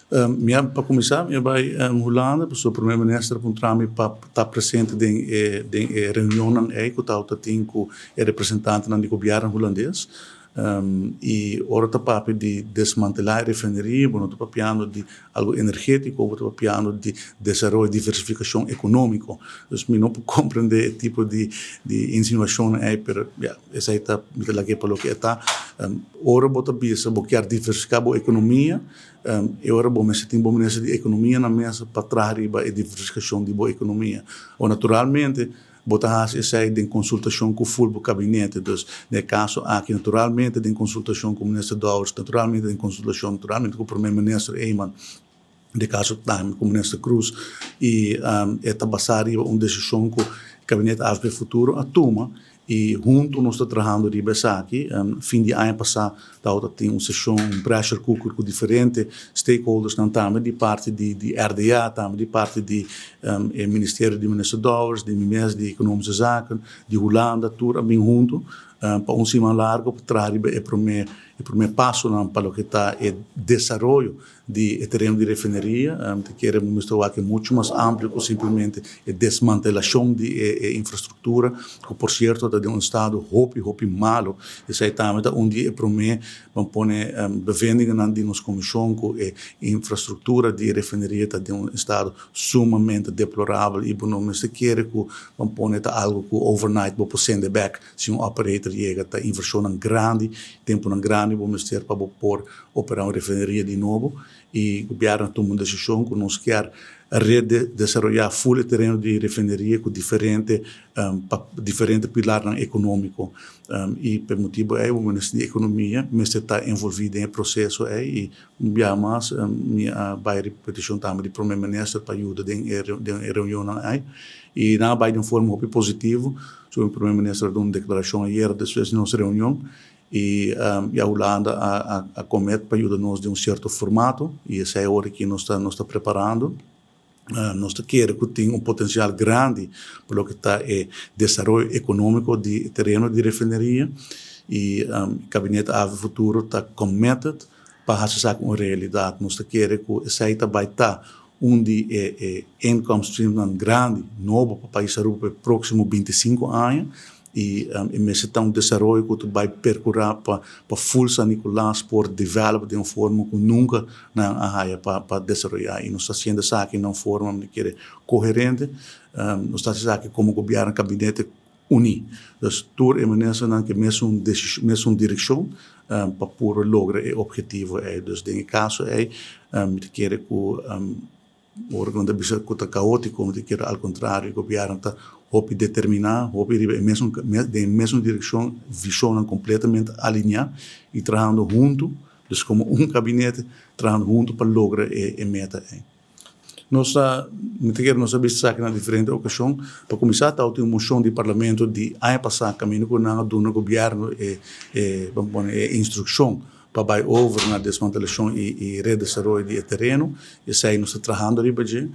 Mi a pa kuminsá mi a bai Hulanda pasobra Prome Minister a puntra mi pa ta presente den e den e reunionnan ei ku tabata tin ku e representantenan di gobièrnu hulandes. I ora ta papia di desmantelá e refineria bo no ta papiando di algu energétiko, bo ta papiando di desaroyo, diversifikashon ekonómiko. Dus mi no por komprendé e tipo di di insinuashonnan ei pero ya esei ta mi ta lag'é pa loke e ta. Ora bo ta bisa bo kier diversifiká bo ekonomia, E ora bo mester tin bo minister di ekonomia na mesa pa traha riba e diversifikashon di bo ekonomia. Awor naturalmente bo ta hasi esei den konsultashon ku ful bo kabinete. Dus den e kaso aki naturalmente den konsultashon ku minister Dowers, naturalmente den konsultashon naturalmente ku prome minister Eman, den e kaso tambe ku minister Croes i e ta basá riba un desishon ku kabinete avp Futuro a tuma. I huntu nos ta trahando riba esaki. Fin di aña pasá tabata tin un seshon, un pressure cooker ku diferente stakeholdersnan tambe di parti di di RDA, tambe di parti di e ministerio di Minister Dowers, di mi mes di Economische Zaken, di Hulanda, tur a bin huntu pa un siman largo pa traha riba e promé e promé pasonan pa loke ta e desaroyo di e tereno di refineria. Ta kere bo mester wak e mucho mas amplio ku simplemente e desmantelashon di e infrastruktura, ku por sierto ta den un estado hopi hopi malo. Esei tambe ta un di e promé ban pone bevindingennan di nos komishon ku e infrastruktura di e refineria ta den un estado sumamente deplorabel i bo no mester kere ku ban pone ta algu ku overnight bo por sende bèk si un operator yega. Ta invershonnan grandi, tempunan grandi bo mester pa bo por Operá un refineria di nobo i gobièrnu a tuma un desishon ku nos kier redesaroyá ful e tereno di refineria ku diferente pa diferente pilarnan ekonómiko. I pa e motibu ei bo minister di ekonomia mester ta envolví den e proseso ei i un biaha mas mi a bai riba petishon tambe di prome minister pa yuda den e den e reunionnan ei i nan a bai di un forma hopi positivo. So mi prome minister a duna un deklarashon ayera despues di nos reunion. I ya Hulanda a comet pa yuda nos den un cierto formato y esey awor aki nos ta nos ta preparando. Nos ta kere cu tin un potencial grandi pa loke ta e desaroyo economico di e tereno di refineria y Kabinet Ave Futuro ta committed pa haci esaki un realidad. Nos ta kere cu esey ta bay ta un di e e income streamnan grandi nobo pa pais Aruba pa e proximo 25 aña. I e mester ta un desaroyo ku ta bai perkurá pa pa ful San Nicolas por develop den un forma ku nunka nan a haya pa pa desaroyá. I nos ta hasiendo esaki na un forma mi kere koherente. Nos ta hasi esaki komo gobièrnu kabinete uní. Dus tur e ministernan ke mesun mesun direkshon pa por logra e ophetivo ei. Dus den e kaso ei mi ta kere ku. Ora ku nan ta bisa ku ta kaótiko, mi ta kere al kontrario, gobièrnu ta hopi determiná, hopi riba e mesun den e mesun direkshon, vishonnan kompletamente alineá i trahando huntu, dus komo un kabinete, trahando huntu pa logra e meta ei. Nos ta, mi ta kere nos a bisa esaki na diferente okashon, pa kuminsá tabatin un moshon di parlamento di aña pasá kaminda ku nan a duna gobièrnu e e ban pone e instrukshon pa bai over na desmantelashon i redesaroyo di e tereno. Esei nos ta trahando riba dje.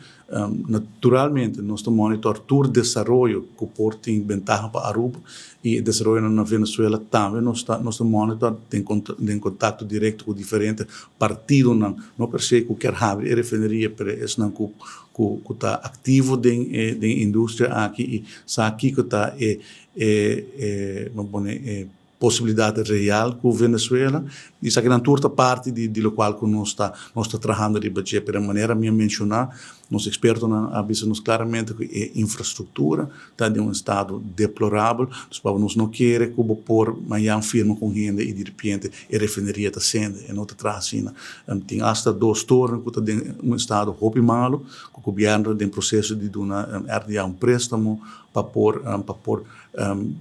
Naturalmente nos ta monitor tur desaroyo ku por tin bentaha pa Aruba i e desaroyonan na Venezuela tambe nos ta nos ta monitor den den kontakto direkto ku diferente partidonan, no per se ku kier habri e refineria pero esnan ku ku ku ta aktivo den e den e industria aki i sa kiko ta e e e bo pone e posibilidad real cu Venezuela y esakinan tur ta parti di di locual cu nos ta nos ta trahando riba dje pero manera mi a menciona nos expertonan a bisa nos claramente cu e infrastructura ta den un estado deplorabel dus pa nos no kere cu bo por mayan firma cu un hende y diripiente e refineria ta sende e no ta traha asina tin hasta dos toren cu ta den un estado hopi malo cu gobierno ta den proceso di duna RDA un prestamo pa por pa por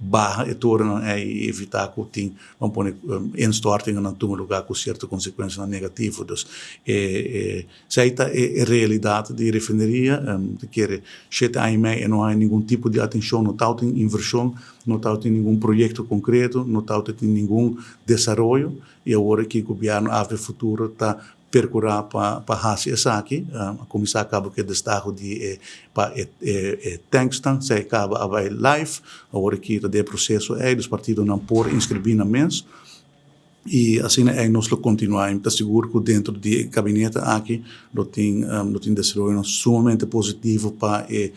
baha e torennan ei i evitá ku tin ban pone instortingennan tuma lugá ku sierto konsekuensianan negativo. Dus e e esei ta e realidat di refineria. Ta kere shete aña i mei e no haña ningun tipo di atenshon, no tabatin invershon, no tabatin ningun proyekto konkreto, no tabatin ningun desaroyo i awor aki gobièrnu Avp Futuro ta Percurá pa pa haci esaki. A cuminsa caba cu e destaho di e pa e e tanksnan si a caba a bay live. Awor aki ta den e proceso ey, dus partidonan por inscribi nan mes. I asina ei nos lo kontinuá. Mi ta sigur ku dentro di e gabinete aki lo tin desaroyo sumamente positivo pa e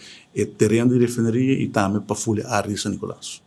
tereno di refineria i tambe pa full e área di San Nicolas.